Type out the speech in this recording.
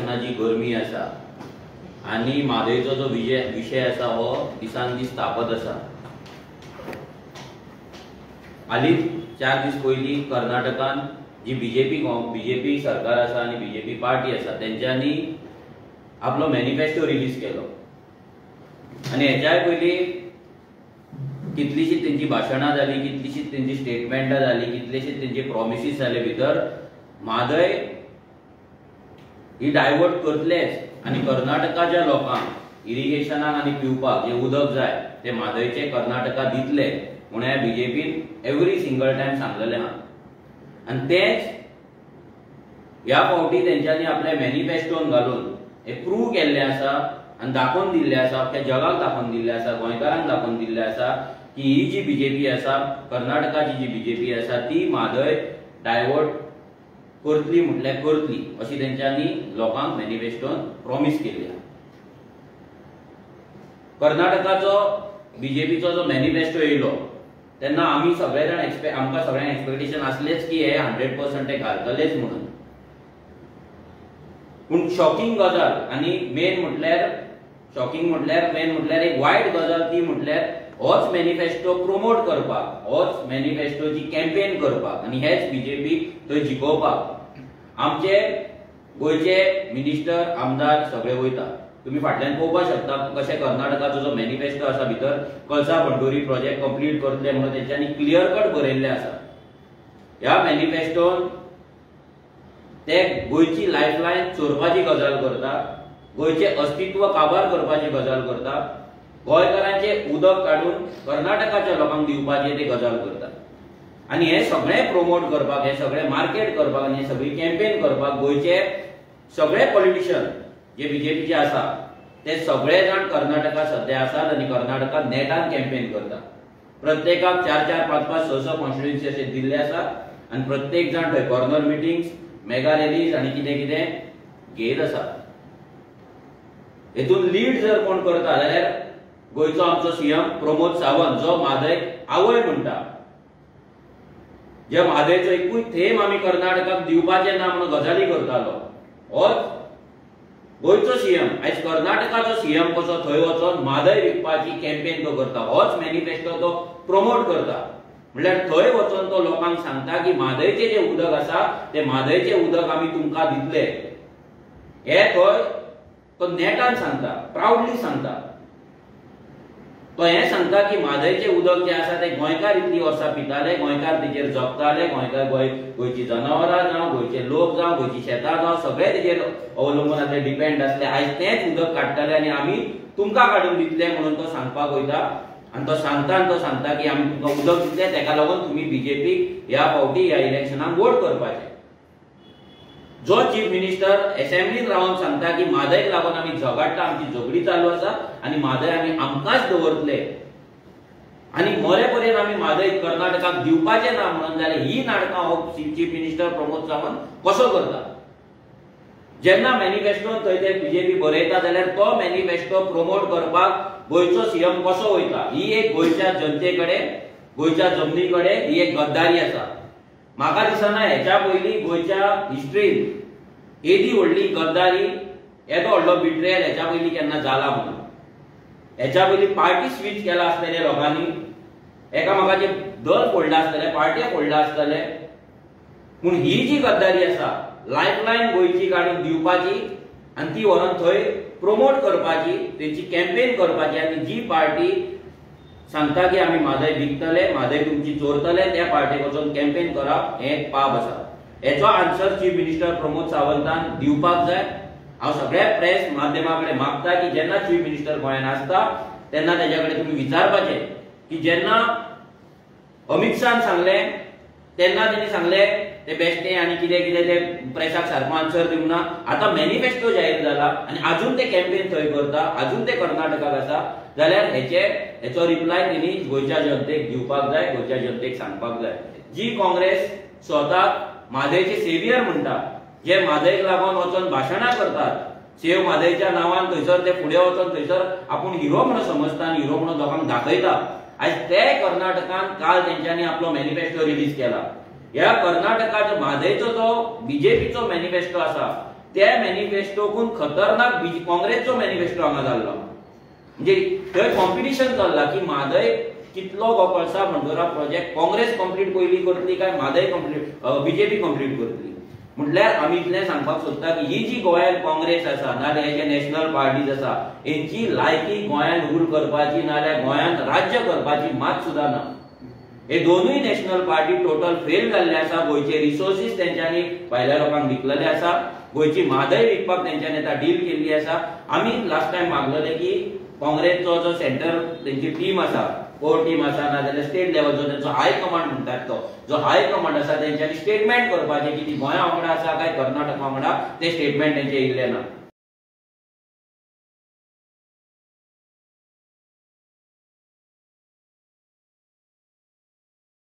इलेक्शनाची गरमी आसा आनी म्हादयचो जो विशय आसा हो दिसान दीस तापत आसा। हालींच 4 दीस पयलीं कर्नाटकान जी बीजेपी सरकार आसा आनी बीजेपी पार्टी आसा तेंच्यांनी आपलो मॅनिफेस्टो रिलीज केलो आनी हेच्याय पयलीं कितलीशीच तेंची भाशणां जाली, कितलीशीच तेंची स्टेटमेंटां जाली, कितलेशीच तेंचे प्रॉमिसीस जाले भितर म्हादय ही डायवर्ट करतलेच आनी कर्नाटकाच्या लोकांक इरिगेशनाक आनी पिवपाक जे उदक जाय ते म्हादयचे कर्नाटका दितले म्हणून ह्या बीजेपीन एवरी सिंगल टायम सांगलेलें आहा। आनी तेच ह्या फावटी तेंच्यांनी आपल्या मॅनिफेस्टोन घालून हे प्रूव केल्लें आसा आनी दाखोवन दिल्लें आसा, अख्ख्या जगाक दाखोवन दिल्लें आसा, गोंयकारांक दाखोवन दिल्लें आसा की ही जी बीजेपी आसा, कर्नाटकाची जी बीजेपी आसा ती म्हादय डायवर्ट करतली म्हटल्यार करतली अशी तेंच्यांनी लोकांक मॅनिफेस्टोन प्रॉमीस केल्ली आहा। कर्नाटकाचो बीजेपीचो जो मॅनिफेस्टो येयलो तेन्ना आमी सगळे जाण आमकां सगळ्यांक एक्सपेक्टेशन आसलेच की हे 100% ते घालतलेच म्हणून। पूण शॉकिंग गजाल आनी मेन म्हटल्यार शॉकिंग म्हटल्यार मेन म्हटल्यार एक वायट गजाल ती म्हटल्यार होच मॅनिफेस्टो प्रमोट करपाक, होच मॅनिफेस्टोची कॅम्पेन करपाक आनी हेच बीजेपी थंय जिखोवपाक आमचे गोंयचे मिनिस्टर आमदार सगळे वयता। तुम्ही फाटल्यान पळोवपाक शकता कशें कर्नाटकाचो जो मॅनिफेस्टो आसा भितर कळसा बंडोरी प्रोजेक्ट कंप्लीट करतले म्हणून तेंच्यांनी क्लियर कट बरयल्लें आसा। ह्या मॅनिफेस्टोन ते गोंयची लायफलायन चोरपाची गजाल करता, गोंयचें अस्तित्व काबार करपाची गजाल करता, गोंयकारांचें उदक काडून कर्नाटकाच्या लोकांक दिवपाची ते गजाल करता आनी हें सगळें प्रमोट करपाक, हें सगळें मार्केट करपाक आनी हें सगळी कॅम्पेन करपाक गोंयचे सगळे पॉलिटिशियन जे बीजेपीचे आसा ते सगळे जाण कर्नाटका सद्या आसात आनी कर्नाटका नेटान कॅम्पेन करता। प्रत्येकाक 4 4 5 5 6 6 कॉन्स्टिट्युएन्सी अशे दिल्ले आसा आनी प्रत्येक जाण थंय कॉर्नर मिटिंग्स, मेगा रॅलीज आनी कितें कितें घेयत आसा। हेतून लीड जर कोण करता जाल्यार गोंयचो आमचो सीएम प्रमोद सावंत जो म्हादयक आवय म्हणटा, जे म्हादयचो एकूय थेंब आमी कर्नाटकाक दिवपाचे ना म्हणून गजाली करतालो, होच गोंयचो सीएम आयज कर्नाटकाचो सीएम कसो थंय वचोन म्हादय विकपाची कॅम्पेन तो करता, होच मॅनिफेस्टो तो प्रमोट करता। म्हणल्यार थंय वचोन तो लोकांक सांगता की म्हादयचें जें उदक आसा तें म्हादयचें उदक आमी तुमकां दितले, हे थंय तो नेटान सांगता, प्रावडली सांगता। तो हें सांगता की म्हादयचें उदक जें आसा तें गोंयकार इतलीं वर्सां पिताले, गोंयकार तेजेर जगताले, गोंयकार गोंयची जनावरां जावं, गोंयचे लोक जावं, गोंयची शेतां जावं, सगळे तेजेर अवलंबून आसले, डिपेंड आसले। आयज तेंच उदक काडटाले आनी आमी तुमकां काडून दितले म्हणून तो सांगपाक वयता आनी तो सांगता आनी तो सांगता की आमी तुमकां उदक दितले, तेका लागून तुमी बीजेपीक ह्या फावटी ह्या इलेक्शनाक वोट करपाचें। जो चीफ मिनिस्टर असेंब्लीन रावन सांगता की म्हादयक लागून आमी झगडटा, आमची झगडी चालू आसा आनी म्हादय आमी आमकांच दवरतले आनी मरे पर्यंत आमी म्हादय कर्नाटकाक दिवपाचें ना म्हणून जाल्यार ही नाटकां हो चीफ मिनिस्टर प्रमोद सावंत कसो करता? जेन्ना मॅनिफेस्टोन थंय ते बीजेपी बरयता जाल्यार तो मॅनिफेस्टो प्रमोट करपाक गोंयचो सीएम कसो वयता? ही एक गोंयच्या जनते कडेन, गोंयच्या जमनी कडेन ही एक गद्दारी आसा। म्हाका दिसना हेच्या पयलीं गोंयच्या हिस्ट्रीन एदी व्हडली गद्दारी, येदो व्हडलो बिट्रेयल हेच्या पयलीं केन्ना जाला म्हणून। हेच्या पयलीं पार्टी स्विच केला आसतले लोकांनी, एकामेकाचे दल फोडला आसतले, पार्ट्यो फोडला आसतले, पूण ही जी गद्दारी आसा लायफलायन गोंयची काडून दिवपाची आनी ती व्हरोन थंय प्रमोट करपाची, तेंची कॅम्पेन करपाची आनी जी पार्टी सांगता की आमी म्हादय विकतले, म्हादय तुमची चोरतले, त्या पार्टीक वचून कॅम्पेन करप हें एक पाप आसा। हेचो आन्सर चीफ मिनिस्टर प्रमोद सावंतान दिवपाक जाय। हांव सगळ्या प्रेस माध्यमा कडेन मागता की जेन्ना चीफ मिनिस्टर गोंयांत आसता तेन्ना तेज्या कडेन तुमी विचारपाचें की जेन्ना अमित शाहन सांगलें तेन्ना तेणी सांगलें ते बेश्टे आनी कितें कितें ते प्रेसाक सारको आन्सर दिवंक ना। आतां मॅनिफेस्टो जाहीर जाला आनी आजून ते कॅम्पेन थंय करता, आजून ते कर्नाटकाक आसा, जाल्यार हेचो रिप्लाय तेणी गोंयच्या जनतेक दिवपाक जाय, गोंयच्या जनतेक सांगपाक जाय। जी काँग्रेस स्वताक म्हादयचे सेवियर म्हणटा, जे म्हादयक लागून वचोन भाशणां करतात, सेव म्हादयच्या नांवान थंयसर ते फुडें वचोन थंयसर आपूण हिरो म्हणून समजता आनी हिरो म्हणून लोकांक दाखयता, आयज ते कर्नाटकान काल तेंच्यांनी आपलो मॅनिफेस्टो रिलीज केला। ह्या कर्नाटकाचो म्हादयचो जो बीजेपीचो मॅनिफेस्टो आसा त्या मॅनिफेस्टोकून खतरनाक काँग्रेसचो मॅनिफेस्टो हांगा जाल्लो. म्हणजे थंय कॉम्पिटिशन चल्ला की म्हादय कितलो कळसा भंडुरा प्रोजेक्ट काँग्रेस कंप्लीट पयली करतली काय म्हादय कंप्लीट बीजेपी कंप्लीट करतली. म्हटल्यार आमी इतलें सांगपाक सोदता की ही जी गोंयांत काँग्रेस आसा नाजाल्यार हे जे नॅशनल पार्टीज आसा हेंची लायकी गोंयांत रूल करपाची नाजाल्यार गोंयांत राज्य करपाची मात सुद्दां ना. हे दोनूय नॅशनल पार्टी टोटल फेल जाल्ले आसा. गोंयचे रिसोर्सीस तेंच्यांनी भायल्या लोकांक विकलेले आसा, गोंयची म्हादय विकपाक तेंच्यांनी आतां डील केल्ली आसा. आमी लास्ट टायम मागलेले की काँग्रेसचो जो सेंटर तेंची टीम आसा, कोर टीम आसा नाजाल्यार स्टेट लेवलचो तेंचो हाय कमांड म्हणटात तो जो हाय कमांड आसा तेंच्यांनी स्टेटमेंट करपाचें की ती गोंया वांगडा आसा काय कर्नाटका वांगडा, ते स्टेटमेंट तेंचें येयल्लें ना.